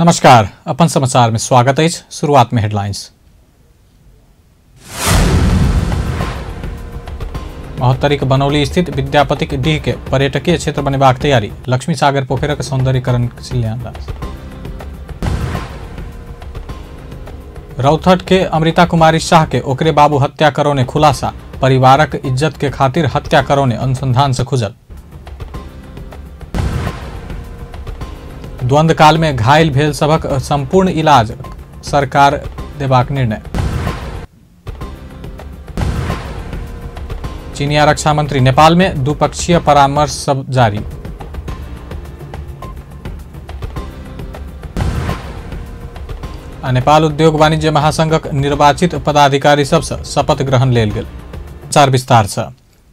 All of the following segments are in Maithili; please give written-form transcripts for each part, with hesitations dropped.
नमस्कार, अपन समाचार में स्वागत है। शुरुआत में हेडलाइंस। महोत्तरीक बनौली स्थित विद्यापतिक डीह के पर्यटकीय क्षेत्र बनेबाक तैयारी। लक्ष्मी सागर पोखरिक सौंदर्यीकरण शिलान्यास। रौथट के अमृता कुमारी शाह के ओकरे बाबू हत्या करौने खुलासा। परिवारक इज्जत के खातिर हत्या करौने अनुसंधान से खुजल। द्वंद्व काल में घायल भेल सभक संपूर्ण इलाज सरकार देबाक निर्णय। चीनिया रक्षा मंत्री नेपाल में द्विपक्षीय परामर्श सब जारी। आ नेपाल उद्योग वाणिज्य महासंघक निर्वाचित पदाधिकारी सबसँ शपथ ग्रहण लेल गेल। चार विस्तार से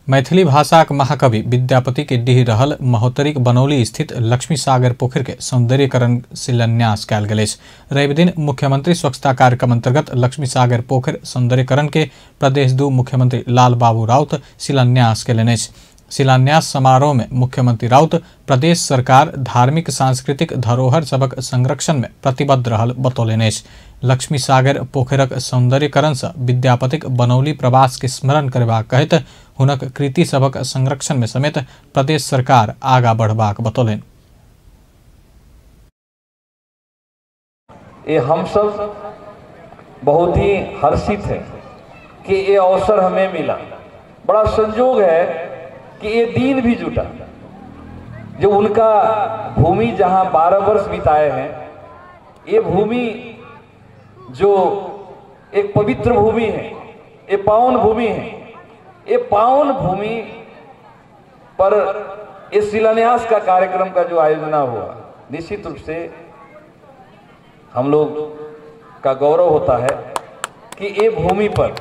मैथिली भाषाक महाकवि विद्यापति के डीह रहल महोत्तरीक बनौली स्थित लक्ष्मी सागर पोखरि के सौंदर्यीकरण शिलान्यास कयल गेल अछि। रविदिन मुख्यमंत्री स्वच्छता कार्यक्रम अंतर्गत लक्ष्मी सागर पोखरि सौंदर्यीकरण के प्रदेश 2 मुख्यमंत्री लाल बाबू राउत शिलान्यास कयलनि अछि। शिलान्यास समारोह में मुख्यमंत्री राउत प्रदेश सरकार धार्मिक सांस्कृतिक धरोहर सबक संरक्षण में प्रतिबद्ध रहल बतौलनि अछि। लक्ष्मी सागर पोखरिक सौंदर्यीकरण से विद्यापतिक बनौली प्रवास के स्मरण करबाक कहैत हुनक कृति सबक संरक्षण में समेत प्रदेश सरकार आगा बढ़बाक बतौलनि। ये हम सब बहुत ही हर्षित है कि ये अवसर हमें मिला। बड़ा संजोग है कि ये दिन भी जुटा जो उनका भूमि जहां 12 वर्ष बिताए हैं, ये भूमि जो एक पवित्र भूमि है, ये पावन भूमि है। ये पावन भूमि पर इस शिलान्यास का कार्यक्रम का जो आयोजन हुआ, निश्चित रूप से हम लोग का गौरव होता है कि ये भूमि पर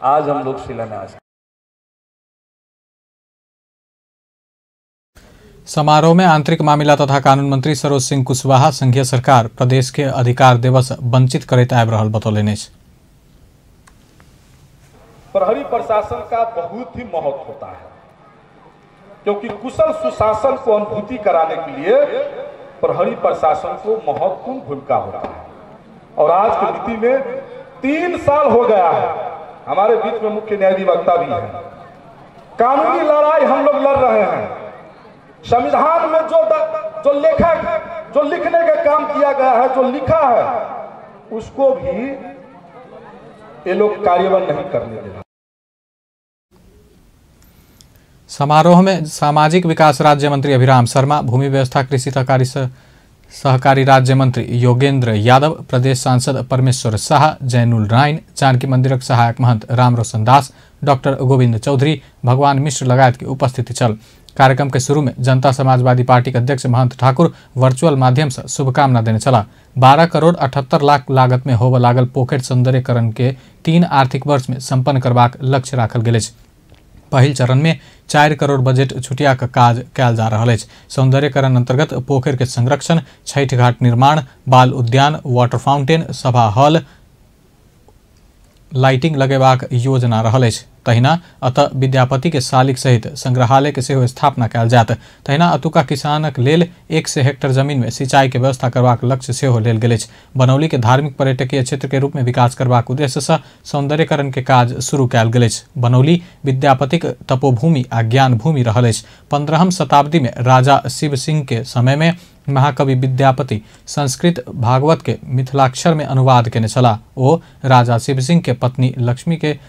आज हम लोग शिलान्यास। समारोह में आंतरिक मामिला तथा कानून मंत्री सरोज सिंह कुशवाहा संघीय सरकार प्रदेश के अधिकार दिवस वंचित करैत आबि रहल बतौलनि अछि। प्रहरी प्रशासन का बहुत ही महत्व होता है, क्योंकि कुशल सुशासन को अनुभूति कराने के लिए प्रहरी प्रशासन को महत्वपूर्ण भूमिका होता है। और आज की नीति में 3 साल हो गया है, हमारे बीच में मुख्य न्यायाधिवक्ता भी है। कानूनी लड़ाई हम लोग लड़ रहे हैं। संविधान में जो लेखक जो लिखने का काम किया गया है, जो लिखा है, उसको भी ये लोग कार्यान्वयन नहीं करने दे रहे। समारोह में सामाजिक विकास राज्य मंत्री अभिराम शर्मा, भूमि व्यवस्था कृषि सहकारी राज्य मंत्री योगेंद्र यादव, प्रदेश सांसद परमेश्वर शाह, जैनुल राइन, जानकी मंदिरक सहायक महंत राम रोशन दास, डॉक्टर गोविंद चौधरी, भगवान मिश्र लगायत के उपस्थिति छल। कार्यक्रम के शुरू में जनता समाजवादी पार्टी के अध्यक्ष महंत ठाकुर वर्चुअल माध्यम से शुभकामना देने चला। 12 करोड़ 78 लाख लागत में होबय लागल पोखरि सौंदर्यीकरण के 3 आर्थिक वर्ष में संपन्न करबाक लक्ष्य राखल गेल अछि। पहिल चरण में 4 करोड़ बजट छुटिया के काज कयल जा रहल अछि। सौंदर्यीकरण अंतर्गत पोखरि के संरक्षण, छठि घाट निर्माण, बाल उद्यान, वाटर फाउंटेन, सभा हॉल, लाइटिंग लगेबाक योजना रहल अछि। तहिना अतः विद्यापति के शालिक सहित संग्रहालय के सेहो स्थापना कयल जायत। तहिना अतुका किसानक लेल 100 हेक्टेयर जमीन में सिंचाई के व्यवस्था करबाक लक्ष्य सेहो लेल गेल अछि। बनौली के धार्मिक पर्यटकीय क्षेत्र के रूप में विकास करबाक उद्देश्य से सौंदर्यीकरण के काज शुरू कयल गेल अछि। बनौली विद्यापतिक तपोभूमि आ ज्ञान भूमि रहल अछि। 15वीं शताब्दी में राजा शिव सिंह के समय में महाकवि विद्यापति संस्कृत भागवत के मिथिलाक्षर में अनुवाद केने छलाह। ओ राजा शिव सिंह के पत्नी लक्ष्मी के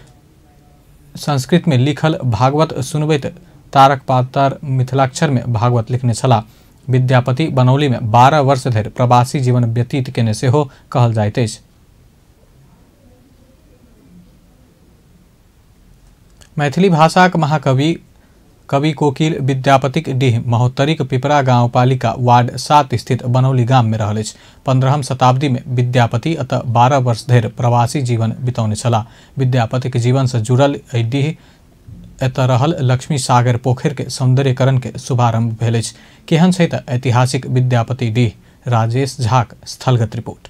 संस्कृत में लिखल भागवत सुनबैत तारक पातर मिथिलाक्षर में भागवत लिखने छलाह। विद्यापति बनौली में 12 वर्ष धरि प्रवासी जीवन व्यतीत केने सेहो कहल जाइत अछि। मैथिली भाषाक महाकवि कवि कोकिल विद्यापतिक डीह महोत्तरीक पिपरा गाँवपालिका वार्ड 7 स्थित बनौली गाम में रहल अछि। 15वीं शताब्दी में विद्यापति अतः 12 वर्ष धरि प्रवासी जीवन बितौने छलाह। विद्यापतिक जीवन से जुड़ल एहि डीह एतऽ रहल लक्ष्मी सागर पोखरि के सौंदर्यीकरण के शुभारंभ भेल अछि। केहन छै तऽ ऐतिहासिक विद्यापति डीह, राजेश झाक स्थलगत रिपोर्ट।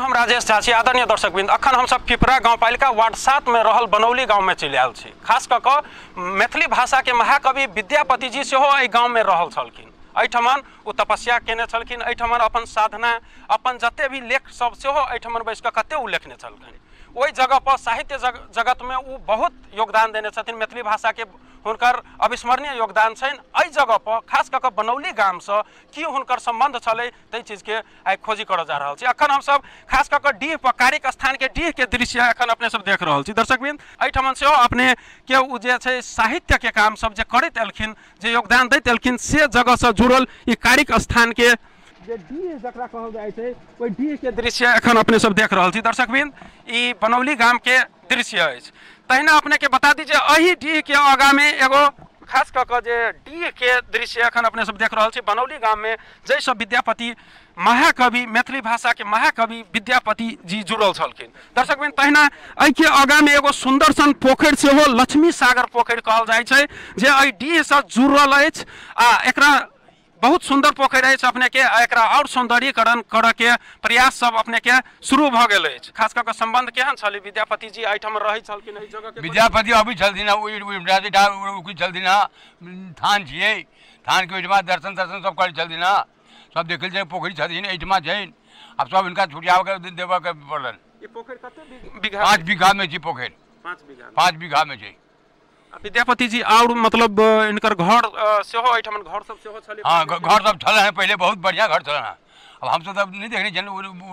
हम राजेश झा छी। आदरणीय दर्शकवृंद, अखन हम सब पिपरा गाँवपालिका वार्ड 7 में रहल बनौली गाँव में चलि आयल छी। खास कऽ मैथिली भाषा के महाकवि विद्यापति जी सेहो एहि गाँव में रहल छलखिन। एहिठमन ओ तपस्या केने छलखिन, एहिठमन अपन साधना अपन जते भी लेख सब सेहो एहिठमन बैस कऽ कते ओ लिखने छलखिन। ओहि जगह पर साहित्य जगतमे ओ बहुत योगदान देने छथिन, मैथिली भाषाके हुनकर अविस्मरणीय योगदान छनि। एहि जगह पर खास कऽ कऽ बनौली गामसँ की हुनकर सम्बन्ध छलै ताहि चीजके आइ खोजी करऽ जा रहल छी। अखन हमसब खास कऽ कऽ डीह पर कारिक स्थानके डीहके दृश्य अखन अपने सब देख रहल छी। दर्शकवृंद, एहिठमन सेहो अपने के ओ जे छै साहित्यके काम सब जे करैत एलखिन, जे योगदान दैत एलखिन, से जगहसँ जुड़ल ई कारिक स्थानके जे डीह जकरा कहल जाइ छै ओहि डीहके दृश्य एखन अपने सब देख रहल छी। दर्शकवृंद, ई बनौली गामके दृश्य अछि। तहिना अपने के बता दी जे एहि डीहके आगाँमे एगो खास कऽ कऽ जे डीहके दृश्य एखन अपने सब देख रहल छी बनौली गाममे, जाहिसँ विद्यापति महाकवि, मैथिली भाषाके महाकवि विद्यापति जी जुड़ल छलखिन। दर्शकवृंद, तहिना एहिके आगाँमे एगो सुन्दर सन पोखरि सेहो लक्ष्मी सागर पोखरि कहल जाइ छै, जे एहि डीहसँ जुड़ल अछि आ एकरा बहुत सुन्दर पोखरि अछि। अपने के एकरा और सौंदर्यीकरण करऽ के प्रयास सब अपने के शुरू भऽ गेल अछि। खास कऽ कऽ सम्बन्ध केहन छलै विद्यापति जी एहिठाम रहै छलखिन, एहि जगह के विद्यापति अबै छलखिन, ओहि छलखिन, थान छियै, थानके ओहिठमा दर्शन तर्शन सब करै छलखिन, सब देखल छै, पोखरि छथिन एहिठमा छनि। आब सब हिनका छुटियाबऽ देबऽ के पड़लनि। ई पोखरि कते बीघा? 5 बीघा में छै पोखरि। 5 बीघा? 5 बीघा में छै। विद्यापति जी और मतलब इनकर घर सेहो एहिठाम घर सब सेहो छलै? हाँ, घर सब छलै हँ पहिले, बहुत बढ़िया घर छलै हँ। अब हमसब तऽ नहि देखने छियनि,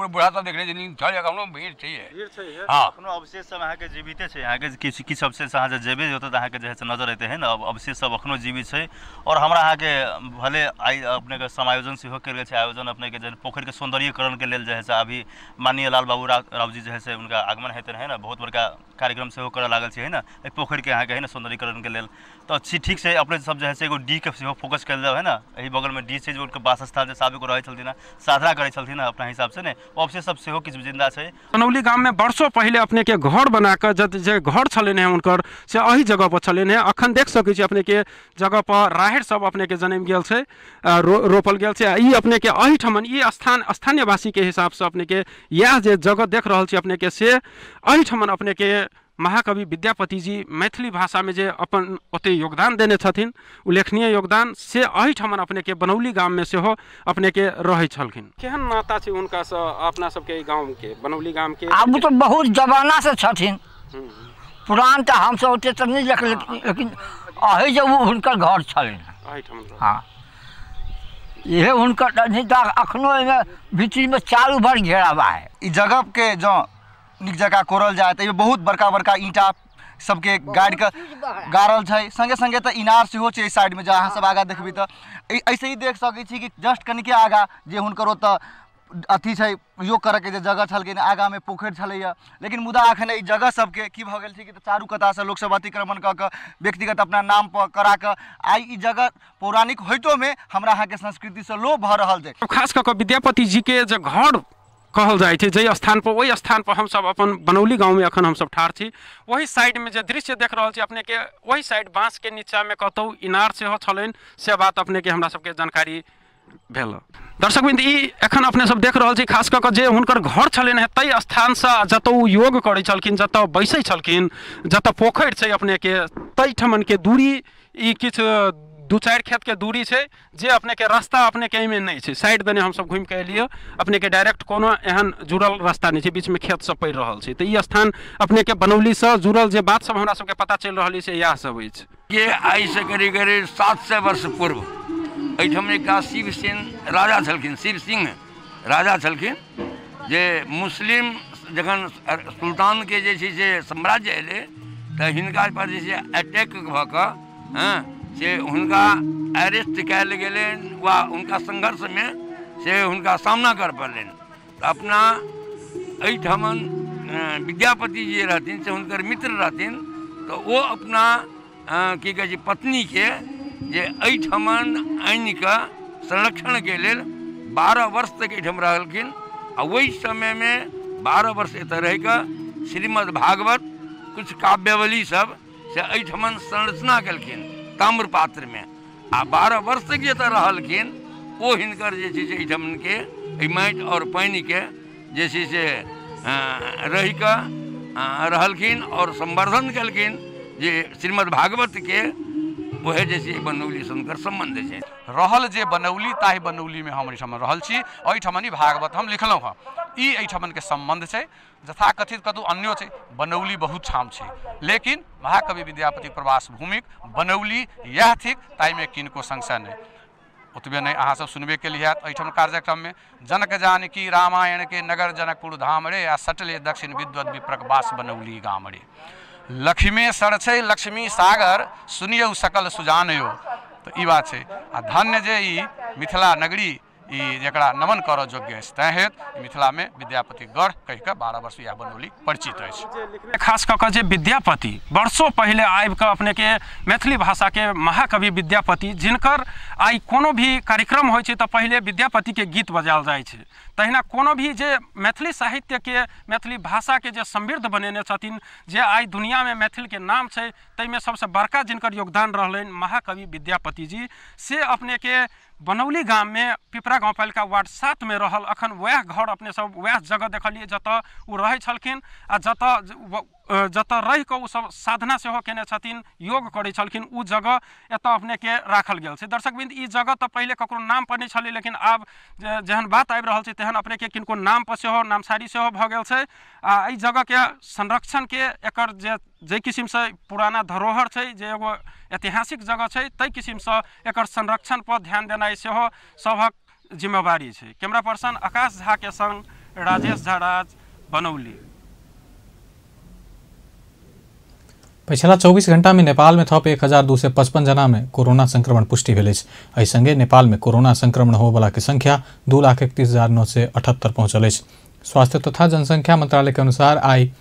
बूढ़ा सब देखने छथिन, छलै एखनो भीड़ छै। हाँ, एखनो अवशेष सब अहाँके जीविते छै। अहाँके किछु किछु अवशेष अहाँ जे जेबै ओतऽ तऽ अहाँके जे है से नजर एतै है ने, अब अवशेष सब एखनो जीवित छै। और हमरा अहाँके भले आइ अपनेके समायोजन सेहो कयल गेल छै, आयोजन अपनेके जे पोखरिके सौंदर्यीकरणके लेल जे है से अभी माननीय लाल बाबू राव जी जे है से हुनका आगमन हेतनि है ने, बहुत बड़का कार्यक्रम सेहो करऽ लागल छै है ने एहि पोखरिके अहाँके है ने सौंदर्यीकरणके लेल। तऽ ठीक छै, अपने सब जे है से एगो डीह के सेहो फोकस कयल जाउ है ने। एहि बगलमे डीह छै जे हुनकर वासस्थान जे साबिक रहै छलथिन, साधना करै छलथिन अपना हिसाब से ने, ओ अवशेष सब सेहो किछु जिंदा छै। बनौली गाममे वर्षों पहिले अपने के घर बना कऽ जे घर छलनि हेँ हुनकर से एहि जगह पर छलनि हेँ। अखन देख सकै छी अपने के जगह पर राहरि सब अपने के जनमि गेल छै, रोपल गेल छै। ई अपने के एहिठमन ई स्थान स्थानीयवासीके हिसाबसँ अपने के इएह जे जगह देख रहल छी अपने के से एहिठमन अपने के महाकवि विद्यापति जी मैथिली भाषामे जे अपन ओते योगदान देने छथिन, उल्लेखनीय योगदान, से एहिठमन अपने के बनौली गाममे सेहो अपने के रहै छलखिन। केहन नाता छै हुनकासँ अपना सबके गाँवके, बनौली गामके? आब तऽ बहुत जमाना से छथिन, पुरान तऽ हमसब ओते तऽ नहि देखल, लेकिन एहि जे हुनकर घर छलनि एहिठमन। हाँ, इहे हुनकर नहीं तऽ अखनो एहिमे भीतरीमे चारू भर घेरावा है। ई जगह के जँ नीक जकाँ कोरल जाय तऽ बहुत बड़का बड़का ईंटा सबके गाड़ि कऽ गाड़ल छै, संगे संगे तऽ इनार सेहो छै एहि साइडमे। जँ अहाँ सब आगाँ देखबै तऽ ऐसे ही देख सकै छी कि जस्ट कनिके आगाँ जे हुनकर ओतऽ अथी छै योग करऽके जे जगह छलखिन, आगाँमे पोखरि छलैए। लेकिन मुदा एखन एहि जगह सबके की भऽ गेल छै कि चारू कतासँ लोकसब अतिक्रमण कऽ कऽ व्यक्तिगत अपना नामपर करा कऽ आइ ई जगह पौराणिक होइतोमे हमरा अहाँके संस्कृतिसँ लोप भऽ रहल छै। खास कऽ कऽ विद्यापति जीके जे घर कहल जाइ छै जाहि स्थान पर, ओहि स्थान पर हमसब अपन बनौली गाँवमे अखन हमसब ठाढ़ छी। ओहि साइडमे जे दृश्य देख रहल छी अपनेके, ओहि साइड बाँसके नीचाँमे कतहु इनार सेहो छलनि, से बात अपनेके हमरा सबके जानकारी भेल। दर्शकवृंद, ई एखन अपने सब देख रहल छी खास कऽ कऽ जे हुनकर घर छलनि हेँ ताहि स्थानसँ जतऽ ओ योग करै छलखिन, जतऽ बैसै छलखिन, जतऽ पोखरि छै अपनेके, ताहिठमनके दूरी ई किछु 2-4 खेतके दूरी छै, जे अपनेके रास्ता अपनेके एहिमे नहि छै। साइड दने हमसब घुमिके एलियै, अपनेके डायरेक्ट कोनो एहन जुड़ल रास्ता नहि छै, बीचमे खेत सब पड़ि रहल छै। तऽ ई स्थान अपनेके बनौलीसँ जुड़ल जे बात सब हमरा सबके पता चलि रहल अछि इएह सब अछि। ये आइसँ करीब करीब 700 वर्ष पूर्व एहिठाम एकटा शिवसेन राजा छलखिन, शिव सिंह राजा छलखिन, जे मुस्लिम जखन सुल्तानके जे छै से साम्राज्य एलै तऽ हिनका पर जे छै अटैक भऽ कऽ हँ से हुनका अरेस्ट कयल गेलनि वा हुनका संघर्षमे से हुनका सामना करऽ पड़लनि। तऽ अपना एहिठामन विद्यापति जे रहथिन से हुनकर मित्र रहथिन, तऽ ओ अपना की कहै छै पत्नीके जे एहिठमन आनिकऽ संरक्षणके लेल 12 वर्ष तक एहिठाम रहलखिन। आ ओहि समयमे 12 वर्ष एतऽ रहिकऽ श्रीमद् भागवत किछु काव्यावली सब से एहिठमन संरचना केलखिन ताम्रपात्रमे। आ 12 वर्ष तक जे एतऽ रहलखिन ओ हिनकर जे छै से एहिठमनके एहि माटि आओर पानिके जे छै से रहिकऽ रहलखिन आओर संवर्धन केलखिन जे श्रीमद् भागवतके ओहे जे छै बनौली हुनकर सम्बन्ध छै। रहल जे बनौली ताहि बनौलीमे हम एहिठाम रहल छी, एहिठाम भागवत हम लिखलहुँ हँ, ई एहिठामके सम्बन्ध छै। यथाकथित कतहु अन्यो छै, बनौली बहुत ठाम छै, लेकिन महाकवि विद्यापति प्रवास भूमिक बनौली इएह थिक, ताहिमे किनको संशय नहि। ओतबे नहि, अहाँ सब सुनबे केलियै हैत एहिठाम कार्यक्रममे, जनक जानकी रामायण के नगर जनकपुर धाम रे, आ सटले दक्षिण विद्वत विप्रक वास बनौली गाम रे। लक्ष्मेश्वर छै लक्ष्मी सागर, सुनियौ सकल सुजानयो। तऽ ई बात छै। आ धन्य जे ई मिथिला नगरी, ई जकरा नमन करऽ योग्य अछि, तैँ हेतु मिथिलामे विद्यापति गढ़ कहि कऽ 12 वर्ष इएह बनौली परिचित अछि। खास कऽ कऽ जे विद्यापति वर्षों पहिले आबि कऽ अपनेके मैथिली भाषाके महाकवि विद्यापति, जिनकर आइ कोनो भी कार्यक्रम होइ छै तऽ पहिले विद्यापतिके गीत बजायल जाइ छै, तहिना कोनो भी जे मैथिली साहित्यके मैथिली भाषाके जे समृद्ध बनेने छथिन, जे आइ दुनियामे मैथिलके नाम छै, ताहिमे सबसँ बड़का जिनकर योगदान रहलनि महाकवि विद्यापति जी, से अपनेके बनौली गाममे पिपरा गाउँपालिका वार्ड 7 में रहल। अखन वएह घर अपने सब वएह जगह देखलियै जतऽ ओ रहै छलखिन, आ जतऽ रहि कऽ ओ सब साधना सेहो केने छथिन, योग करै छलखिन, ओ जगह एतऽ अपनेके राखल गेल छै। दर्शकवृन्द, ई जगह तऽ पहिले ककरो नाम पर नहि छलै, लेकिन आब जेहन बात आबि रहल छै तेहन अपनेके किनको नाम पर सेहो नामसारी सेहो भऽ गेल छै। आ एहि जगहके संरक्षणके एकर जे जाहि किसिमसँ पुराना धरोहर छै, जे एगो ऐतिहासिक जगह छै, ताहि किसिमसँ एकर संरक्षण पर ध्यान देनाइ सेहो सभक जिम्मेवारी छै। कैमरा पर्सन आकाश झा के संग राजेश झा राज, बनौली। पछिला 24 घंटा में नेपाल में थप 1255 जना में कोरोना संक्रमण पुष्टि भेल अछि। एहि संगे नेपाल में कोरोना संक्रमण होबला के संख्या 2,31,978 पहुंचल अछि। स्वास्थ्य तथा जनसंख्या मंत्रालय के अनुसार आइ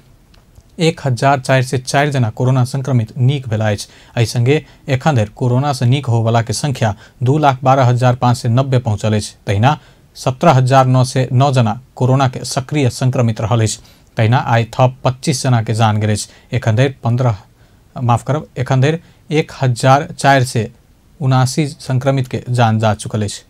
1404 जना कोरोना संक्रमित नीक भेला अछि। एहि संगे एखन धरि कोरोना से नीक होबला के संख्या 2,12,590 पहुंचल अछि। तहिना 17,909 जना कोरोना के सक्रिय संक्रमित रहल अछि। तहिना आइ थप 25 जना के जान गेल अछि। एखन धरि 1479 संक्रमित के जान जा चुकल अछि।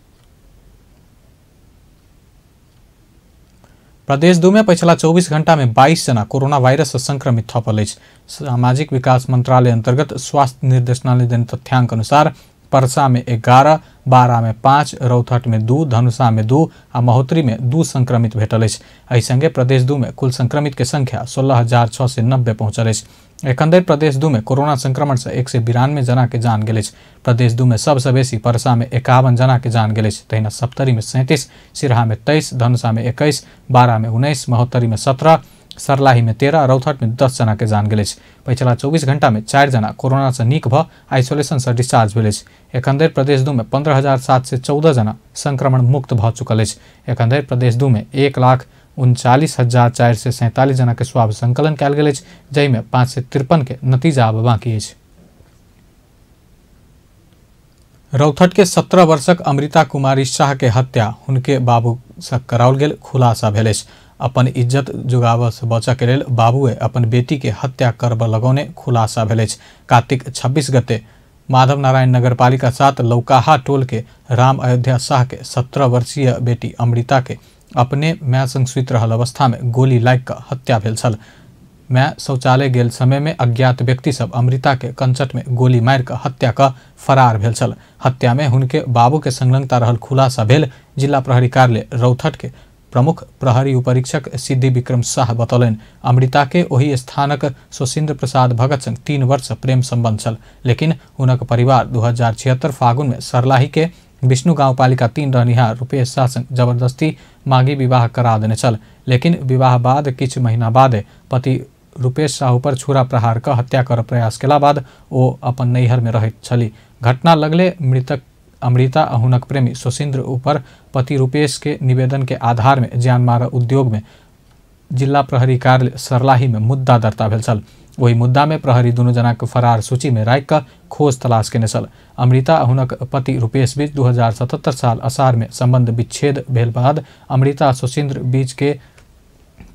प्रदेश 2 में पछिला 24 घंटा में 22 जना कोरोना वायरस से संक्रमित थपल अछि। सामाजिक विकास मंत्रालय अंतर्गत स्वास्थ्य निर्देशनालय देने तथ्यांक अनुसार परसा में 11, बारा में 5, रौतहट में 2, धनुषा में 2 आ महोत्तरी में 2 संक्रमित भेटल अछि। एहि संगे प्रदेश 2 में कुल संक्रमित के संख्या 16,690 पहुंचल अछि। एखन धरि प्रदेश 2 में कोरोना संक्रमण से 192 जना के जान गेल अछि। प्रदेश 2 में सबसँ बेसी परसा में 51 जना के जान गेल अछि। तहिना सप्तरी में 37, सिरहा में 23, धनुषा में 21, बारा में 19, महोत्तरी में 17, सर्लाही में 13, रौतहट में 10 जना के जान गेल अछि। पछिला 24 घंटा में 4 जना कोरोना से नीक भ आइसोलेशन से डिस्चार्ज भेल अछि। एखन धरि प्रदेश 2 में 15,714 जना संक्रमण मुक्त भ चुकल अछि। एखन धरि प्रदेश 2 में 1,39,447 जना के स्वाब संकलन कयल गेल अछि, जाहिमे 553 के नतीजा आब बाकी अछि। रौतहट के 17 वर्षक अमृता कुमारी शाह के हत्या हुनके बाबू से कराओल गेल खुलासा भेल अछि। अपन इज्जत जोगाबऽ से बचऽ के लेल बाबूए अपन बेटी के हत्या करबऽ लगौने खुलासा भेल अछि। कार्तिक 26 गते माधव नारायण नगरपालिका 7 लौकाहा टोल के राम अयोध्या शाह के 17 वर्षीय बेटी अमृता के अपने माय संग सुति रहल अवस्था में गोली लागि कऽ हत्या भेल छल। माय शौचालय गेल समय में अज्ञात व्यक्ति सब अमृता के कंचट में गोली मारि कऽ हत्या कऽ फरार भेल छल। हत्या में हुनके बाबू के संलग्नता रहल खुलासा भेल जिला प्रहरी कार्यालय रौतहट के प्रमुख प्रहरी उपरीक्षक सिद्धि विक्रम शाह बतौलनि। अमृता के ओहि स्थानक सुशीन्द्र प्रसाद भगत संग 3 वर्ष प्रेम संबंध छल, लेकिन हुनक परिवार 2076 फागुन में सरलाही के विष्णु गाउँपालिका 3 रहनिहार रुपेश शाह संग जबरदस्ती मांगी विवाह करा देने छल। लेकिन विवाह बाद किछु महीना बाद पति रुपेश साहू पर छुरा प्रहार कऽ हत्या कर प्रयास केला बाद ओ अपन नैहर में रहैत छली। घटना लगले मृतक अमृता आ हुनक प्रेमी सुशीन्द्र ऊपर पति रुपेश के निवेदन के आधार में जान मार उद्योग में जिला प्रहरी कार्यालय सर्लाही में मुद्दा दर्ता भेल छल। ओहि मुद्दा में प्रहरी दुनू जना के फरार सूची में राखि कऽ खोज तलाश केने छल। अमृता आ हुनक पति रुपेश बीच 2077 साल असार में संबंध विच्छेद भेल बाद अमृता सुशीन्द्र बीच के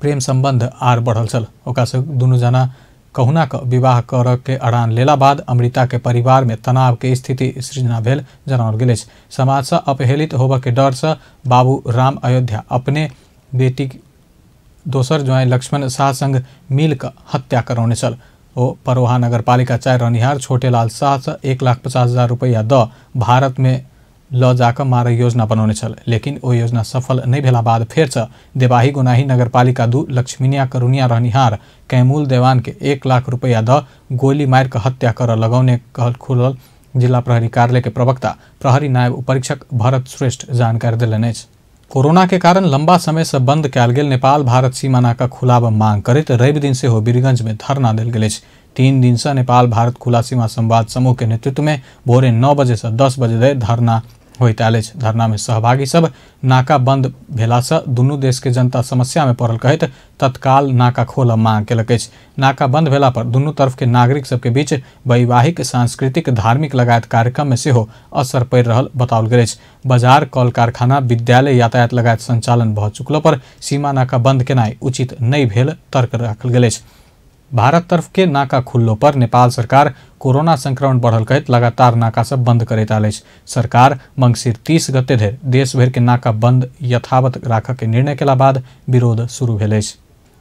प्रेम संबंध आर बढ़ल छल। ओकरा से दुनू जना कहुना क विवाह कर के अड़ान लेला बाद अमृता के परिवार में तनाव के स्थिति सृजना भेल जनाओल गेल अछि। समाज से अपहेलित होबऽ के डर से बाबू राम अयोध्या अपने बेटी दोसर ज्वाइं लक्ष्मण शाह संग मिल कऽ हत्या करौने छल। ओ परोहा नगरपालिका 4 रहनिहार छोटेलाल शाह से 1,50,000 रुपैया the Bharat में ल जाकर मारे योजना बनौने छल, लेकिन ओ योजना सफल नहीं भेला बाद फेर से देवाही गोनाही नगरपालिका 2 लक्ष्मीनिया करुणिया रहनिहार कैमूल देवान के 1 लाख रुपैया the गोली मार के हत्या कर लगौने कहल खुलल जिला प्रहरी कार्यालय के प्रवक्ता प्रहरी नायब उपरीक्षक भरत श्रेष्ठ जानकारी देलनि अछि। कोरोना के कारण लंबा समय से बंद कयल गेल नेपाल भारत सीमा नाका खुलाब मांग करैत रवि दिन सेहो वीरगंज में धरना देल गेल अछि। 3 दिन से नेपाल भारत खुला सीमा संवाद समूह के नेतृत्व में भोरे 9 बजे से 10 बजे धरि धरना होइत आयल अछि। धरना में सहभागी सब नाका बंद भेला से दुनू देश के जनता समस्या में पड़ल कहैत तत्काल नाका खोलऽ मांग केलक अछि। नाका बंद भेला पर दुनू तरफ के नागरिक सबके बीच वैवाहिक, सांस्कृतिक, धार्मिक लगायत कार्यक्रम में सेहो असर पड़ि रहल बताओल गेल अछि। बाजार, कल कारखाना, विद्यालय, यातायात लगायत संचालन भऽ चुकलो पर सीमा नाका बंद केनाइ उचित नहि भेल तर्क राखल गेल अछि। भारत तरफ के नाका खुललो पर नेपाल सरकार कोरोना संक्रमण बढ़ल कहैत लगातार नाका सब बंद करैत आयल अछि। सरकार मंगसिर 30 गते धरि देश भरि के नाका बंद यथावत राखऽ के निर्णय केला बाद विरोध शुरू भेल अछि।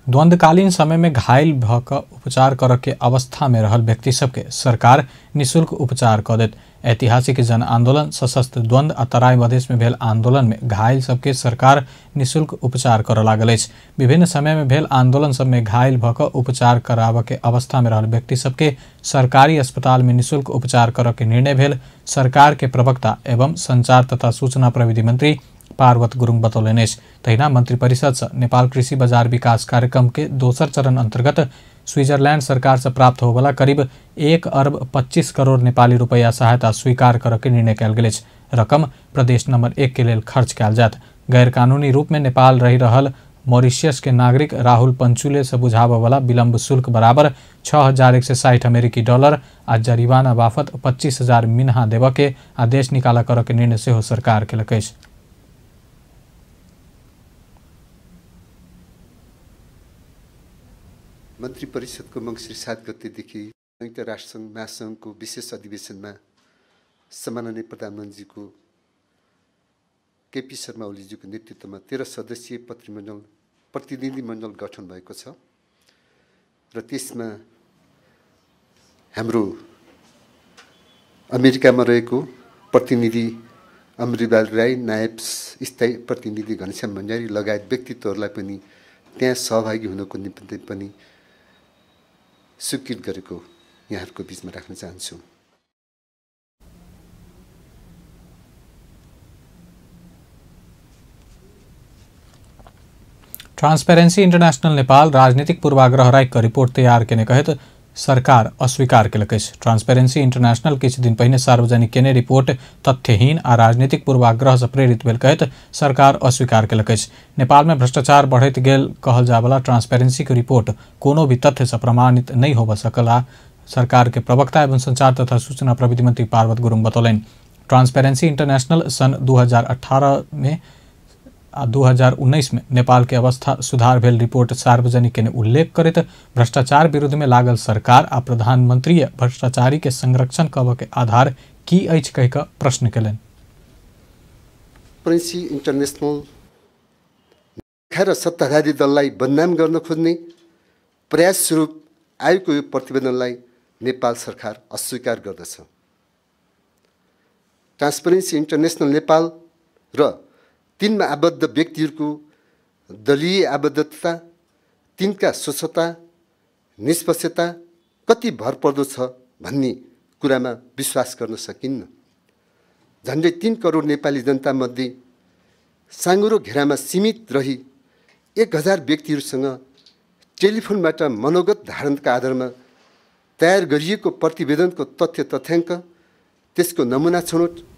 द्वंद्वकालीन समय में घायल भऽ कऽ उपचार करऽ के अवस्था में रहल व्यक्ति सबके सरकार निःशुल्क उपचार कऽ देत। ऐतिहासिक जन आंदोलन, सशस्त्र द्वंद्व आ तराई मधेश में भेल आंदोलन में घायल सबके सरकार निःशुल्क उपचार करऽ लागल अछि। विभिन्न समय में भेल आंदोलन सब में घायल भऽ कऽ उपचार कराबऽ के अवस्था में रहल व्यक्ति सबके सरकारी अस्पताल में निःशुल्क उपचार करऽ के निर्णय भेल सरकार के प्रवक्ता एवं संचार तथा सूचना प्रविधि मंत्री पार्वत गुरुङ बतौलनि अछि। तहिना मंत्रिपरिषद से नेपाल कृषि बाजार विकास कार्यक्रम के दोसर चरण अंतर्गत स्विट्जरलैंड सरकार से प्राप्त होबला करीब 1 अरब 25 करोड़ नेपाली रुपैया सहायता स्वीकार करऽ के निर्णय कयल गेल अछि। रकम प्रदेश नंबर 1 के लेल खर्च कयल जायत। गैरकानूनी रूप में नेपाल रहि रहल मॉरिशस के नागरिक राहुल पंचुले से बुझाबऽ वाला विलंब शुल्क बराबर 6,160 अमेरिकी डॉलर आ जरिवाना बाफत 25,000 मिन्हा देबऽ के आदेश निकाला करऽ के निर्णय सेहो सरकार केलक अछि। मन्त्री परिषदको मङ्सिर 7 गतेदेखि संयुक्त राष्ट्रसङ्घ महासङ्घको विशेष अधिवेशनमा सम्माननीय प्रधानमन्त्रीको केपी शर्मा ओलीज्यूको नेतृत्वमा 13 सदस्यीय प्रतिनिधिमण्डल गठन भएको छ र त्यसमा हाम्रो अमेरिकामा रहेको प्रतिनिधि अमृतलाल राई, नायब स्थायी प्रतिनिधि घनश्याम भण्डारी लगायत व्यक्तित्वहरूलाई पनि त्यहाँ सहभागी हुनको निम्ति पनि स्वीकृत गरेको यहाँहरूको बिचमा राख्न चाहन्छु। ट्रांसपेरेंसी इंटरनेशनल नेपाल राजनीतिक पूर्वाग्रह राखि कऽ रिपोर्ट तैयार केने कहैत सरकार अस्वीकार केलक अछि। ट्रांसपेरेंसी इंटरनेशनल किछु दिन पहिने सार्वजनिक केने रिपोर्ट तथ्यहीन आ राजनीतिक पूर्वाग्रह से प्रेरित भेल कहैत सरकार अस्वीकार केलक अछि। नेपाल में भ्रष्टाचार बढ़ैत गेल कहल जायवला ट्रांसपेरेंसी के रिपोर्ट कोनो भी तथ्य से प्रमाणित नहीं होबऽ सकल आ सरकार के प्रवक्ता एवं संचार तथा सूचना प्रविधि मंत्री पार्वत गुरुङ बतौलनि। ट्रांसपेरेंसी इंटरनेशनल सन 2018 में आ 2019 में नेपाल के अवस्था सुधार भेल रिपोर्ट सार्वजनिक केने उल्लेख करैत भ्रष्टाचार विरुद्ध में लागल सरकार आ प्रधानमंत्री भ्रष्टाचारी के संरक्षण करऽ के आधार की अछि कहि कऽ प्रश्न केलनि। ट्रांसपेरेंसी इंटरनेशनल र सत्ताधारी दललाई बदनाम गर्न खोज्ने प्रयास स्वरूप आएको यो प्रतिवेदनलाई नेपाल सरकार अस्वीकार गर्दछ। ट्रांसपेरेंसी इंटरनेशनल नेपाल र तिनमा आबद्ध व्यक्तिहरूको दलीय आबद्धता, तिनका स्वच्छता, निष्पक्षता कति भरपर्दो छ भन्ने कुरामा विश्वास गर्न सकिन्न। झन्डै 3 करोड नेपाली जनतामध्ये साँगुरो घेरामा सीमित रही 1000 व्यक्तिहरूसँग टेलिफोनबाट मनोगत धारणका आधारमा तयार गरिएको प्रतिवेदनको तथ्य तथ्याङ्क, त्यसको नमुना छनौट।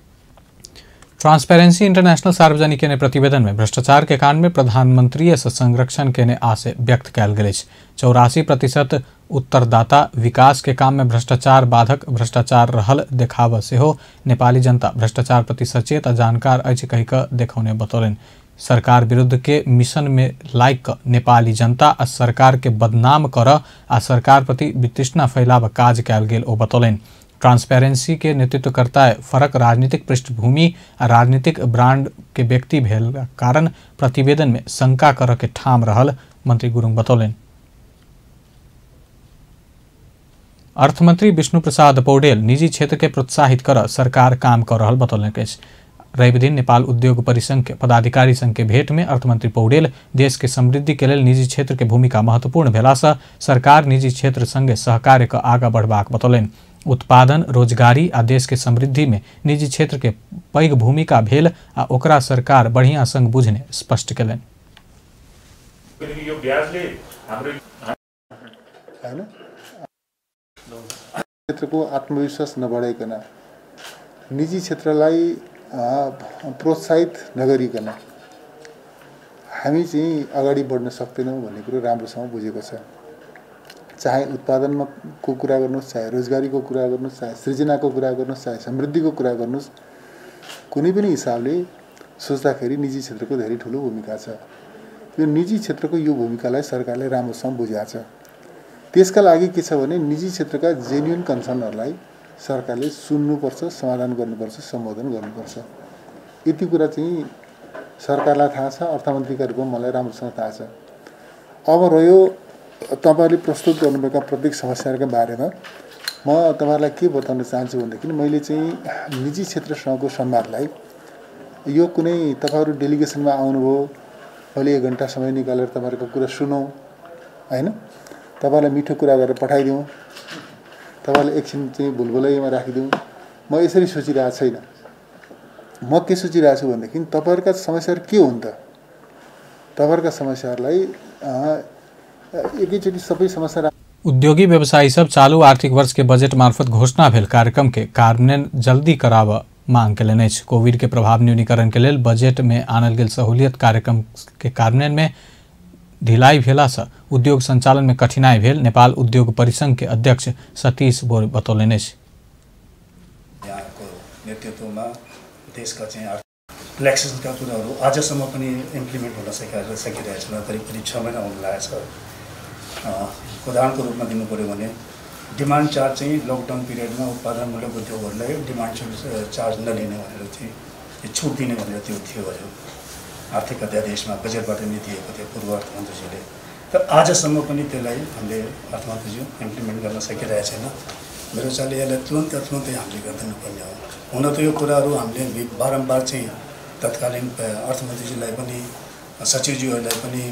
ट्रांसपेरेंसी इंटरनेशनल सार्वजनिक केने प्रतिवेदन में भ्रष्टाचार के कांड में प्रधानमंत्री से संरक्षण केने आशय व्यक्त कयल गेल अछि। 84% उत्तरदाता विकास के काम में भ्रष्टाचार बाधक भ्रष्टाचार रहल देखाव सेहो नेपाली जनता भ्रष्टाचार प्रति सचेत आ जानकार अछि कहि कऽ देखौने बतौलनि। सरकार विरुद्ध के मिशन में लाइक कऽ नेपाली जनता आ सरकार के बदनाम करऽ आ सरकार प्रति वितृष्णा फैलाब काज कयल गेल ओ बतौलनि। ट्रांसपेरेंसी के नेतृत्वकर्ता फरक राजनीतिक पृष्ठभूमि आ राजनीतिक ब्रांड के व्यक्ति भेल कारण प्रतिवेदन में शंका करऽ के ठाम रहल मंत्री गुरुङ बतौलनि। अर्थमंत्री विष्णु प्रसाद पौडेल निजी क्षेत्र के प्रोत्साहित कर सरकार काम कर रहल बतौलनि अछि। रवि दिन नेपाल उद्योग परिसंघ के पदाधिकारी संघ के भेंट में अर्थमंत्री पौडेल देश के समृद्धि के लेल निजी क्षेत्र के भूमिका महत्वपूर्ण भेला से सरकार निजी क्षेत्र संगे सहकार्य क आगा बढ़बाक बतौलनि। उत्पादन, रोजगारी आ देश के समृद्धि में निजी क्षेत्र के पैघ भूमिका भेल आ ओकरा सरकार बढ़िया संग बुझने स्पष्ट केलनि। क्षेत्रको आत्मविश्वास नबढाइकन, निजी क्षेत्रलाई प्रोत्साहित नगरिकन हामी चाहिँ अगाडि बढ्न सक्दैनौँ भन्ने कुरो राम्रोसँग बुझेको छ। चाहे उत्पादनमा को कुरा गर्नुहोस्, चाहे रोजगारीको कुरा गर्नुहोस्, चाहे सृजनाको कुरा गर्नुहोस्, चाहे समृद्धिको कुरा गर्नुहोस्, कुनै पनि हिसाबले सोच्दाखेरि निजी क्षेत्रको धेरै ठुलो भूमिका छ। यो निजी क्षेत्रको यो भूमिकालाई सरकारले राम्रोसँग बुझेको छ। त्यसका लागि के छ भने निजी क्षेत्रका जेन्युन कन्सर्नहरूलाई सरकारले सुन्नुपर्छ, समाधान गर्नुपर्छ, सम्बोधन गर्नुपर्छ। यति कुरा चाहिँ सरकारलाई थाहा छ, अर्थमन्त्रीका रूपमा मलाई राम्रोसँग थाहा छ। अब रह्यो तपाईँहरूले प्रस्तुत गर्नुभएका प्रत्येक समस्याहरूका बारेमा म तपाईँहरूलाई के बताउन चाहन्छु भनेदेखि मैले चाहिँ निजी क्षेत्रसँगको संवादलाई यो कुनै तपाईँहरू डेलिगेसनमा आउनुभयो, मैले 1 घन्टा समय निकालेर तपाईँहरूको कुरा सुनौँ होइन, तपाईँलाई मिठो कुरा गरेर पठाइदिउँ, तपाईँलाई एकछिन चाहिँ भुलभुलैमा राखिदिउँ, म यसरी सोचिरहेको छैन। म के सोचिरहेको छु भनेदेखि तपाईँहरूका समस्याहरू के हुन् त, तपाईँहरूका समस्याहरूलाई एकैचोटि सबै समस्या। उद्योगी व्यवसायी सब चालू आर्थिक वर्ष के बजट मार्फत घोषणा भेल कार्यक्रम के कार्यान्वयन जल्दी कराब मांग केलनि अछि। कोविड के प्रभाव न्यूनीकरण के लेल बजट में आनल गेल सहूलियत कार्यक्रम के कार्यान्वयन में ढिलाई भेला से उद्योग संचालन में कठिनाई भेल नेपाल उद्योग परिसंघ के अध्यक्ष सतीश बोर बतौलनि अछि। यहाँको नेतृत्वमा देशका चाहिँ रिल्याक्सेसनका कुराहरू आजसम्म पनि इम्प्लिमेन्ट हुन सकिरहेको छैन। करिब करिब 6 महिना हुन लागेको छ। उदाहरणको रूपमा दिनु पऱ्यो भने डिमान्ड चार्ज चाहिँ लकडाउन पिरियडमा उत्पादनमूलक उद्योगहरूलाई डिमान्ड चार्ज नलिने भनेर चाहिँ छुट दिने भनेर त्यो थियो हजुर आर्थिक अध्यादेशमा बजेटबाट नै दिएको थियो पूर्व अर्थमन्त्रीज्यूले। तर आजसम्म पनि त्यसलाई हामीले अर्थमन्त्रीज्यू इम्प्लिमेन्ट गर्न सकिरहेको छैन। मेरो विचारले यसलाई तुरन्तै हामीले गरिदिनुपर्ने हो। हुन त यो कुराहरू हामीले बारम्बार चाहिँ तत्कालीन अर्थमन्त्रीज्यूलाई पनि सचिवज्यूहरूलाई पनि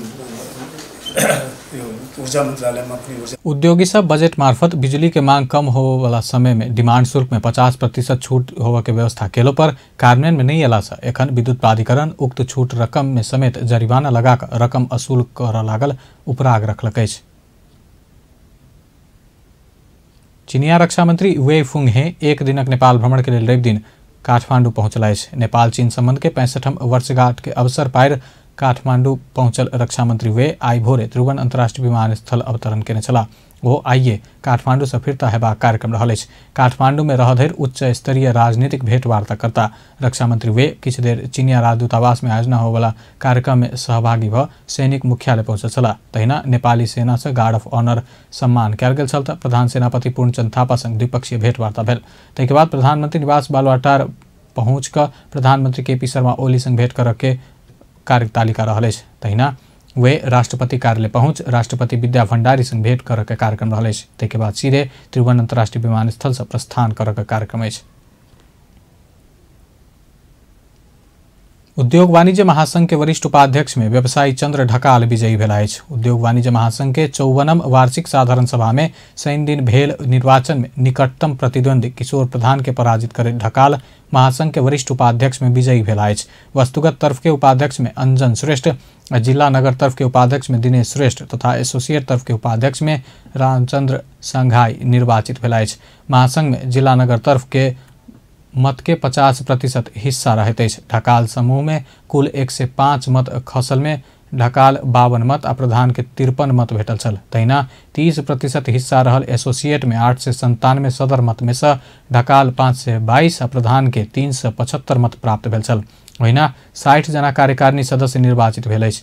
यो ऊर्जा मन्त्रालयमा पनि उद्योगी सब बजट मार्फत बिजली के मांग कम होवे वाला समय में डिमांड शुल्क में 50% छूट होवे के व्यवस्था केलो पर कार्यान्वयन में नहीं अला से एखन विद्युत प्राधिकरण उक्त छूट रकम में समेत जरिमाना लगाकर रकम असूल कर लागल उपराग रखलक अछि। चीनिया रक्षा मंत्री वे फुंग हे 1 दिनक नेपाल भ्रमण के लेल रवि दिन काठमांडू पहुंचल अछि। नेपाल चीन संबंध के 65वां वर्षगांठ के अवसर पार काठमांडू पहुंचल रक्षा मंत्री वे आई भोरे त्रिभुवन अंतर्राष्ट्रीय विमानस्थल अवतरण केने छलाह। ओ आइए काठमांडू से फिर्ता हेबाक कार्यक्रम रहल अछि। काठमांडू में रह धरि उच्च स्तरीय राजनीतिक भेंटवार्ता करता रक्षा मंत्री वे किछु देर चीनिया राजदूतावास में आयोजना होवला कार्यक्रम में सहभागी भ सैनिक मुख्यालय पहुंचल छलाह। तहिना नेपाली सेना से गार्ड ऑफ ऑनर सम्मान कयल गेल छल त प्रधान सेनापति पूर्णचंद थापा संग द्विपक्षीय भेंटवार्ता भेल। ताहिके बाद प्रधानमंत्री निवास बालुवाटार पहुँच कऽ प्रधानमंत्री केपी शर्मा ओली संग भेंट करऽ के कार्यतालिका रहल अछि। तहिना वे राष्ट्रपति कार्यालय पहुँच राष्ट्रपति विद्या भंडारी संग भेंट करऽ के कार्यक्रम रहल अछि। ताहिके बाद सीधे त्रिभुवन अंतर्राष्ट्रीय विमानस्थल से प्रस्थान करऽ के कार्यक्रम अछि। उद्योग वाणिज्य महासंघ के वरिष्ठ उपाध्यक्ष में व्यवसायी चंद्र ढकाल विजयी भेला अछि। उद्योग वाणिज्य महासंघ के 54वां वार्षिक साधारण सभा में शनि दिन भेल निर्वाचन में निकटतम प्रतिद्वंदी किशोर प्रधान के पराजित करैत ढकाल महासंघ के वरिष्ठ उपाध्यक्ष में विजयी भेला अछि। वस्तुगत तरफ के उपाध्यक्ष में अंजन श्रेष्ठ, जिला नगर तरफ के उपाध्यक्ष में दिनेश श्रेष्ठ तथा एसोसिएट तरफ के उपाध्यक्ष में रामचंद्र संघाई निर्वाचित भेला अछि। महासंघ में जिला नगर तरफ के मत के 50% हिस्सा रहैत अछि। ढकाल समूह में कुल 105 मत खसल में ढकाल 52 मत आ प्रधान के 53 मत भेटल छल। तहिना 30% हिस्सा रहल एसोसिएट में 897 सदर मत में से ढकाल 522 आ प्रधान के 375 मत प्राप्त भेल छल। ओहिना 60 जना कार्यकारिणी सदस्य निर्वाचित भेल अछि।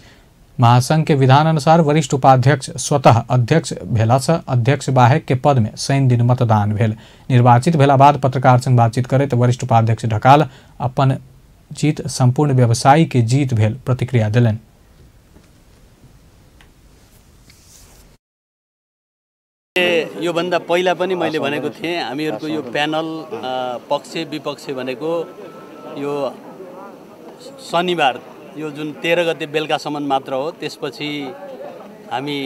महासंघ के विधान अनुसार वरिष्ठ उपाध्यक्ष स्वतः अध्यक्ष भेला से अध्यक्ष बाहेक के पद में शनि दिन मतदान भेल। निर्वाचित भेला बाद पत्रकार संग बातचीत करैत वरिष्ठ उपाध्यक्ष ढकाल अपन जीत संपूर्ण व्यवसायी के जीत भेल प्रतिक्रिया देलनि। योभन्दा पहिला पनि मैले भनेको थिएँ, हामीहरूको यो प्यानल पक्ष विपक्ष भनेको यो शनिबार यो जुन 13 गते बेलुकासम्म मात्र हो। त्यसपछि हामी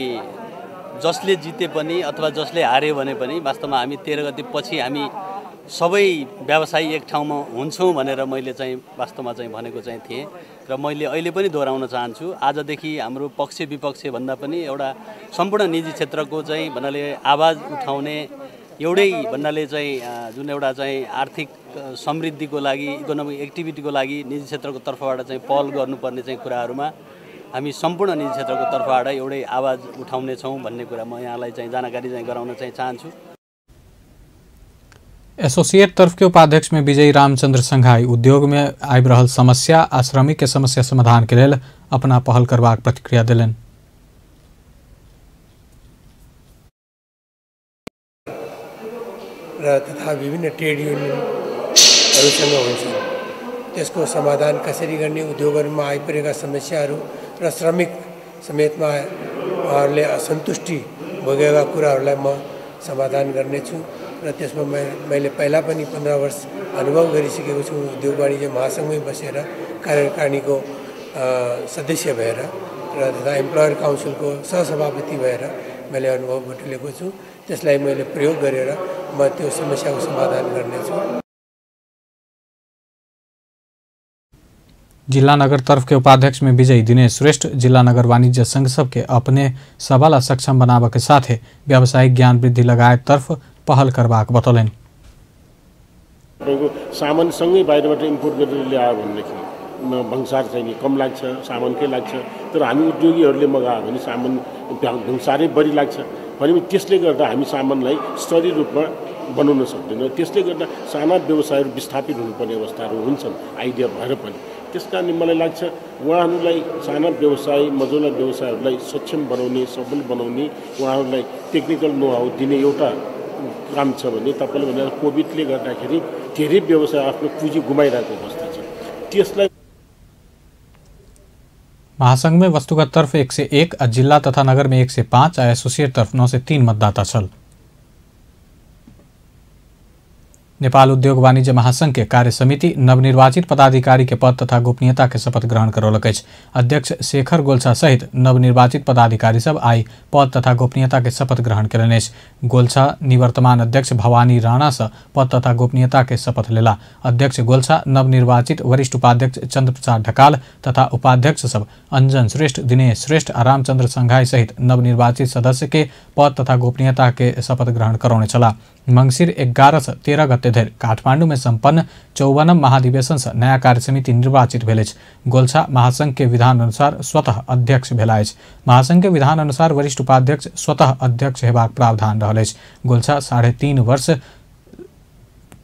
जसले जिते पनि अथवा जसले हार्यो भने पनि वास्तवमा हामी 13 गते पछि हामी सबै व्यवसायी एक ठाउँमा हुन्छौँ भनेर मैले चाहिँ वास्तवमा चाहिँ भनेको चाहिँ थिएँ र मैले अहिले पनि दोहोऱ्याउन चाहन्छु। आजदेखि हाम्रो पक्ष विपक्ष भन्दा पनि एउटा सम्पूर्ण निजी क्षेत्रको चाहिँ भन्नाले आवाज उठाउने एउटै भन्नाले चाहिँ जुन एउटा चाहिँ आर्थिक समृद्धिको लागि, इकोनोमिक एक्टिभिटीको लागि निजी क्षेत्रको तर्फबाट चाहिँ पहल गर्नुपर्ने चाहिँ कुराहरूमा हामी सम्पूर्ण निजी क्षेत्रको तर्फबाट एउटै आवाज उठाउनेछौँ भन्ने कुरा म यहाँलाई चाहिँ जानकारी चाहिँ गराउन चाहिँ चाहन्छु। एसोसिएट तर्फ के उपाध्यक्ष में विजयी रामचंद्र संघाई उद्योग में आबि रहल समस्या आ श्रमिक के समस्या समाधान के लेल अपना पहल करबाक प्रतिक्रिया देलनि। र तथा विभिन्न ट्रेड युनियनहरूसँग हुन्छ, त्यसको समाधान कसरी गर्ने, उद्योगहरूमा आइपरेका समस्याहरू र श्रमिक समेतमा उहाँहरूले असन्तुष्टि भोगेका कुराहरूलाई म समाधान गर्नेछु र त्यसमा मैले पहिला पनि 15 वर्ष अनुभव गरिसकेको छु। उद्योग वाणिज्य महासङ्घमै बसेर कार्यकारिणीको सदस्य भएर र तथा एम्प्लोयर काउन्सिलको सहसभापति भएर मैले अनुभव बटुलेको छु। त्यसलाई मैले प्रयोग गरेर म त्यो समस्याको समाधान गर्नेछु। जिला नगर तर्फ के उपाध्यक्ष में विजयी दिनेश श्रेष्ठ जिला नगर वाणिज्य संघ सबके अपने सबल आ सक्षम बनाबऽ के साथे व्यावसायिक ज्ञान वृद्धि लगायत तर्फ पहल करबाक बतौलनि। सामान सँगै बाहिरबाट इम्पोर्ट गरेर ल्यायो भनेदेखि भंसार चाहिँ नि कम लाग्छ, सामानकै लाग्छ। तर हामी उद्योगीहरूले मगायो भने सामान भंसारै बढी लाग्छ भनेपछि त्यसले गर्दा हामी सामानलाई स्तरीय रूपमा बनाउन सक्दैनौँ। त्यसले गर्दा साना व्यवसायहरू विस्थापित हुनुपर्ने अवस्थाहरू हुन्छन् आइडिया भएर पनि। त्यस कारणले मलाई लाग्छ उहाँहरूलाई साना व्यवसाय, मझौला व्यवसायहरूलाई सक्षम बनाउने, सबल बनाउने, उहाँहरूलाई टेक्निकल नोहाउ दिने एउटा काम छ भने तपाईँले भने कोभिडले गर्दाखेरि धेरै व्यवसाय आफ्नो पुँजी गुमाइरहेको अवस्था छ। त्यसलाई महासंघ में वस्तुगत तर्फ 101, जिला तथा नगर में 105 आ एसोसिएट तर्फ 903 मतदाता छल। नेपाल उद्योग वाणिज्य महासंघ के कार्य समिति नवनिर्वाचित पदाधिकारी के पद तथा गोपनीयता के शपथ ग्रहण करौलक अछि। अध्यक्ष शेखर गोल्छा सहित नवनिर्वाचित पदाधिकारी सब आई पद तथा गोपनीयता के शपथ ग्रहण केलनि अछि। गोल्छा निवर्तमान अध्यक्ष भवानी राणा से पद तथा गोपनीयता के शपथ लेला। अध्यक्ष गोल्छा नवनिर्वाचित वरिष्ठ उपाध्यक्ष चंद्र प्रसाद ढकाल तथा उपाध्यक्ष सब अंजन श्रेष्ठ, दिनेश श्रेष्ठ आ रामचंद्र संघाई सहित नवनिर्वाचित सदस्य के पद तथा गोपनीयता के शपथ ग्रहण करौने छलाह। मंगसिर 11 से 13 गते धरि काठमांडू में संपन्न 54 महाधिवेशन से नया कार्यसमिति निर्वाचित भेल अछि। गोल्छा महासंघ के विधान अनुसार स्वतः अध्यक्ष भेला अछि। महासंघ के विधान अनुसार वरिष्ठ उपाध्यक्ष स्वतः अध्यक्ष हेबाक प्रावधान रहल अछि। गोल्छा 3.5 वर्ष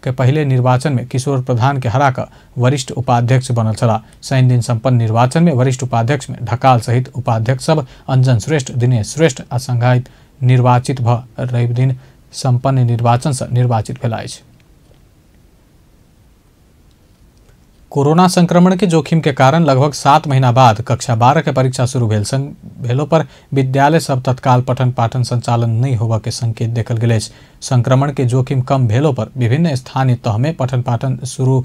के पहले निर्वाचन में किशोर प्रधान के हराकर वरिष्ठ उपाध्यक्ष बनल छलाह। शनि दिन संपन्न निर्वाचन में वरिष्ठ उपाध्यक्ष में ढकाल सहित उपाध्यक्ष सब अंजन श्रेष्ठ, दिनेश श्रेष्ठ आ संघाई निर्वाचित भ रवि दिन संपन्न निर्वाचन से निर्वाचित भेला अछि। कोरोना संक्रमण के जोखिम के कारण लगभग 7 महीना बाद कक्षा 12 के परीक्षा शुरू भेलो पर विद्यालय सब तत्काल पठन पाठन संचालन नहीं होबा के संकेत देखल गेल अछि। संक्रमण के जोखिम कम भेलो पर विभिन्न स्थानीय तह में पठन पाठन शुरू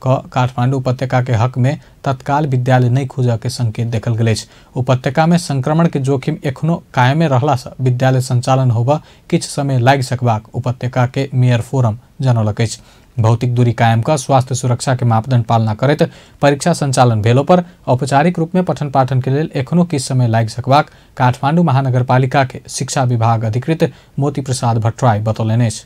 क काठमांडू उपत्यका के हक में तत्काल विद्यालय नहीं खुजऽ के संकेत देखल गेल अछि। उपत्यका में संक्रमण के जोखिम एखनो कायमे रहला से विद्यालय संचालन होबा किछु समय लागि सकबाक उपत्यका के मेयर फोरम जनौलक अछि। भौतिक दूरी कायम क स्वास्थ्य सुरक्षा के मापदंड पालना करैत परीक्षा संचालन भेलो पर औपचारिक रूप में पठन पाठन के लेल एखनो किछु समय लागि सकबाक काठमांडू महानगरपालिका के शिक्षा विभाग अधिकृत मोती प्रसाद भट्टराई बतौलनि अछि।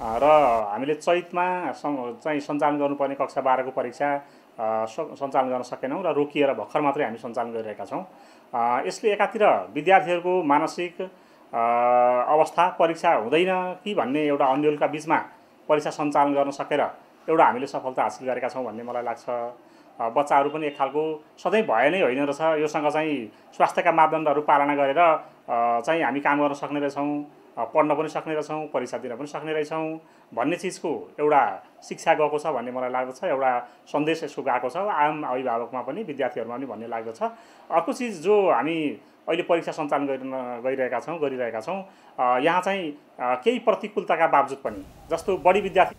र हामीले चैतमा चाहिँ सञ्चालन गर्नुपर्ने कक्षा 12 को परीक्षा सञ्चालन गर्न सकेनौँ र रोकिएर भर्खर मात्रै हामी सञ्चालन गरिरहेका छौँ। यसले एकातिर विद्यार्थीहरूको मानसिक अवस्था परीक्षा हुँदैन कि भन्ने एउटा अन्योलका बिचमा परीक्षा सञ्चालन गर्न सकेर एउटा हामीले सफलता हासिल गरेका छौँ भन्ने मलाई लाग्छ। बच्चाहरू पनि एक खालको सधैँ भए नै होइन रहेछ, योसँग चाहिँ स्वास्थ्यका मापदण्डहरू पालना गरेर चाहिँ हामी काम गर्न सक्ने रहेछौँ, पढ्न पनि सक्ने रहेछौँ, परीक्षा दिन पनि सक्ने रहेछौँ भन्ने चिजको एउटा शिक्षा गएको छ भन्ने मलाई लाग्दछ। एउटा सन्देश यसको गएको छ आम अभिभावकमा पनि, विद्यार्थीहरूमा पनि भन्ने लाग्दछ। अर्को चिज जो हामी अहिले परीक्षा सञ्चालन गरिरहेका छौँ। यहाँ चाहिँ केही प्रतिकूलताका बावजुद पनि जस्तो बढी विद्यार्थी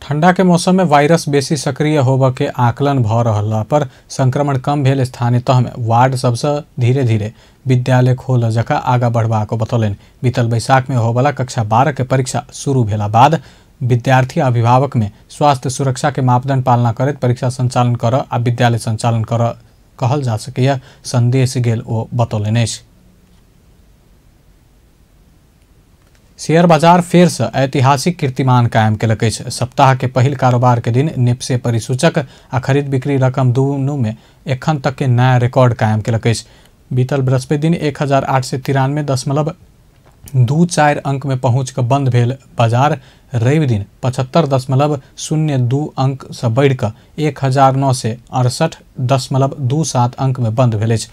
ठंडा के मौसम में वायरस बेसी सक्रिय होबऽ के आकलन भ रहला पर संक्रमण कम भेल स्थानीय तह में वार्ड सबसे धीरे धीरे विद्यालय खोल जका आगा बढ़बाक बतौलनि। बीतल बैसाख में होबला कक्षा 12 के परीक्षा शुरू भेला बाद विद्यार्थी अभिभावक में स्वास्थ्य सुरक्षा के मापदंड पालना करैत परीक्षा संचालन कर आ विद्यालय संचालन कर कहल जा सकैया संदेश गेल ओ बतौलनि अछि। शेयर बाजार फेर से ऐतिहासिक कीर्तिमान कायम केलक अछि। सप्ताह के पहिल कारोबार के दिन नेप्से परिसूचक आ खरीद बिक्री रकम दुनू में एखन तक के नया रिकॉर्ड कायम केलक अछि। बीतल बृहस्पति दिन 1893.24 अंक में पहुँच कऽ बंद भेल बाजार रवि दिन 75.02 अंक से बढ़ि कऽ 1968.27 अंक में बंद भेल अछि।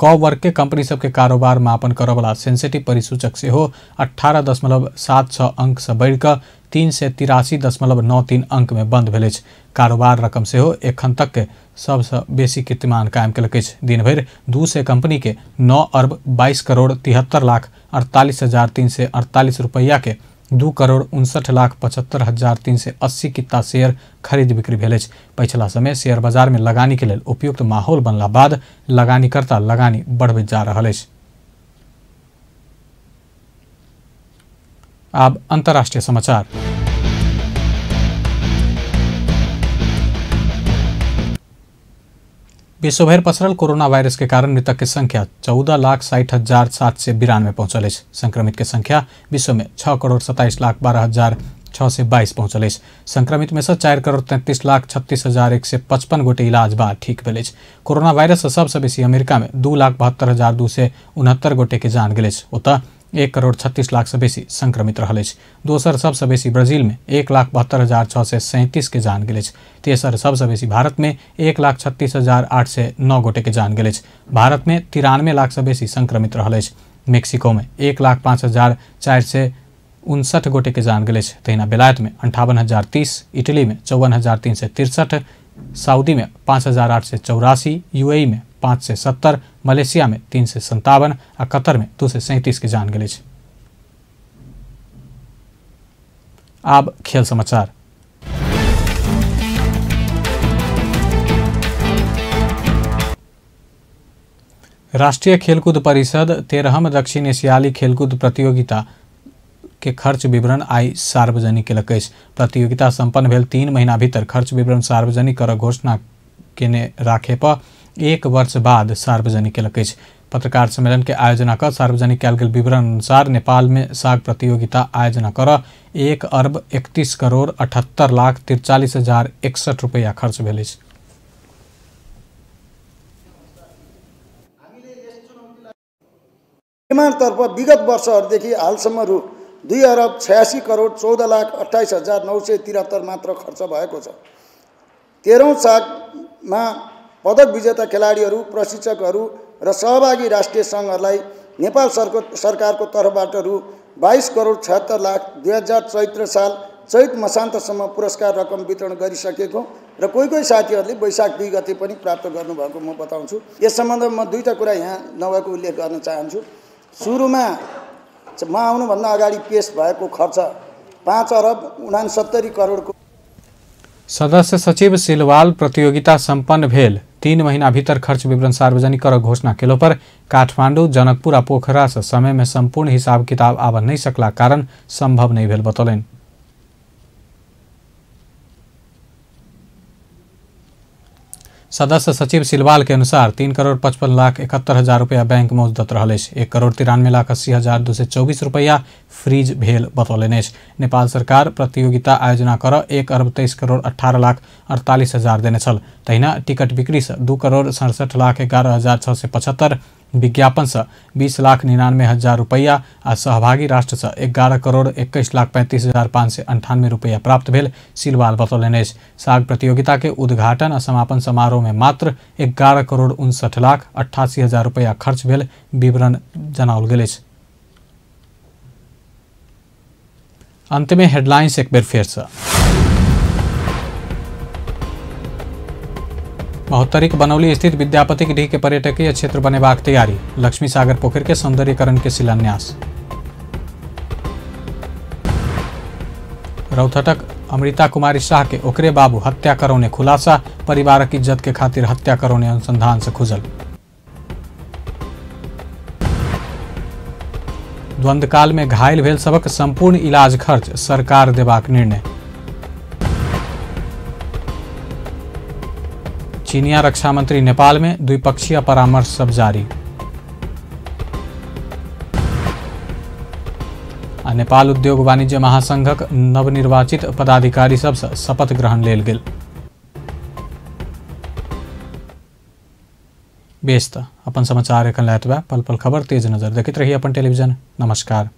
क वर्ग के कंपनी सबके कारोबार मापन करऽवला सेंसेटिव परिसूचक सेहो 18.76 अंक से बढ़ि कऽ 383.93 अंक में बंद भेल अछि। कारोबार रकम सेहो एखन तक के सबसँ बेसी कीर्तिमान कायम केलक अछि। दिन भरि 200 कंपनी के 9 अरब 22 करोड़ 73 लाख 48 हजार 348 रुपैया के 2 करोड़ 59 लाख 75 हजार 380 कित्ता शेयर खरीद बिक्री भेल अछि। पछिला समय शेयर बाजार में लगानी के लेल उपयुक्त माहौल बनला बाद लगानीकर्ता लगानी बढ़बैत जा रहल अछि। आब अंतर्राष्ट्रीय समाचार। विश्वभरि पसरल कोरोना वायरस के कारण मृतक के संख्या 14,60,792 पहुंचल अछि। संक्रमित के संख्या विश्व में 6,27,12,622 पहुंचल अछि। संक्रमित में से 4,33,36,155 गोटे इलाज बाद ठीक भेल अछि। कोरोना वायरस से सबसे बेसी अमेरिका में 2,72,269 गोटे के जान गेल अछि। ओतऽ 1,36,00,000 से बेसी संक्रमित रहल अछि। दोसर सबसे बेसी ब्राजील में 1,72,637 के जान गेल अछि। तेसर सबसे बेसी भारत में 1,36,809 गोटे के जान गेल अछि। भारत में 93 लाख से बेसी संक्रमित रहल अछि। मेक्सिको में 1,05,459 गोटे के जान गेल अछि। तहिना बेलायत में 58,030, इटली में 54,363, सऊदी में 5,884, यूएई में 570, मलेशिया में 357 आ कतर में 237 के जान गेल अछि। आब खेल समाचार। राष्ट्रीय खेलकूद परिषद 13म दक्षिण एशियाली खेलकूद प्रतियोगिता के खर्च विवरण आई सार्वजनिक केलक अछि। प्रतियोगिता संपन्न भेल 3 महीना भीतर खर्च विवरण सार्वजनिक कर घोषणा केने राखे पर 1 वर्ष बाद सार्वजनिक केलक अछि। पत्रकार सम्मेलन के आयोजना कर सार्वजनिक कयल गेल विवरण अनुसार नेपाल में साग प्रतियोगिता आयोजना कर 1 अरब 31 करोड़ 78 लाख 43 हजार 61 रुपैया खर्च भेल अछि। निर्माणतर्फ विगत वर्षहरूदेखि हालसम्म रु 2 अरब 86 करोड 14 लाख 28 हजार 973 मात्र खर्च भएको छ। 13औं सागमा पदक विजेता खेलाडीहरू, प्रशिक्षकहरू र सहभागी राष्ट्रिय सङ्घहरूलाई नेपाल सरकारको तर्फबाट रु 22 करोड 76 लाख 20चैत्र साल चैत मसान्तसम्म पुरस्कार रकम वितरण गरिसकेको र कोही कोही साथीहरूले वैशाख 2 गते पनि प्राप्त गर्नुभएको म बताउँछु। यस सम्बन्धमा म दुईटा कुरा यहाँ नभएको उल्लेख गर्न चाहन्छु। सुरुमा म आउनुभन्दा अगाडि पेश भएको खर्च 5 अरब 69 करोडको। सदस्य सचिव सिलवाल प्रतियोगिता सम्पन्न भेल 3 महीना भीतर खर्च विवरण सार्वजनिक कर घोषणा केलो पर काठमांडू, जनकपुर आ पोखरा से समय में संपूर्ण हिसाब किताब आबऽ नहीं सकला कारण संभव नहीं भेल बतौलनि। सदस्य सचिव सिलवाल के अनुसार 3 करोड़ 55 लाख 71 हजार रुपया बैंक मौजूद रहल अछि। 1 करोड़ 93 लाख 80 हजार 224 रुपया फ्रीज भेल बतौलनि अछि। नेपाल सरकार प्रतियोगिता आयोजना कर 1 अरब 23 करोड़ 18 लाख 48 हजार देने छल। तहिना टिकट बिक्री से 2 करोड़ 67 लाख 11 हजार 675, विज्ञापन से 20 लाख 99 हजार रुपया आ सहभागी राष्ट्र से 11 करोड़ 21 लाख 35 हजार 598 रुपया प्राप्त भेल सिलवाल बतौलनि अछि। साग प्रतियोगिता के उद्घाटन आ समापन समारोह में मात्र 11 करोड़ 59 लाख 88 हजार रुपया खर्च भेल विवरण जनाओल गेल अछि। अंत में हेडलाइंस एक बेर फेर से। महोत्तरीक बनौली स्थित विद्यापतिक डीह के पर्यटकीय क्षेत्र बनेबाक तैयारी। लक्ष्मी सागर पोखरि के सौंदर्यीकरण के शिलान्यास। रौथटक अमृता कुमारी शाह के ओकरे बाबू हत्या करौने खुलासा। परिवारक इज्जत के खातिर हत्या करौने अनुसंधान से खुजल। द्वंद्वकाल में घायल भेल सबक संपूर्ण इलाज खर्च सरकार देबाक निर्णय। चीनिया रक्षा मंत्री नेपाल में द्विपक्षीय परामर्श सब जारी। आ नेपाल उद्योग वाणिज्य महासंघक नवनिर्वाचित पदाधिकारी सबसँ शपथ ग्रहण लेल गेल। बेस त अपन समाचार एखन लए एतबे। पल पल खबर तेज नजर देखैत रही अपन टेलीविजन। नमस्कार।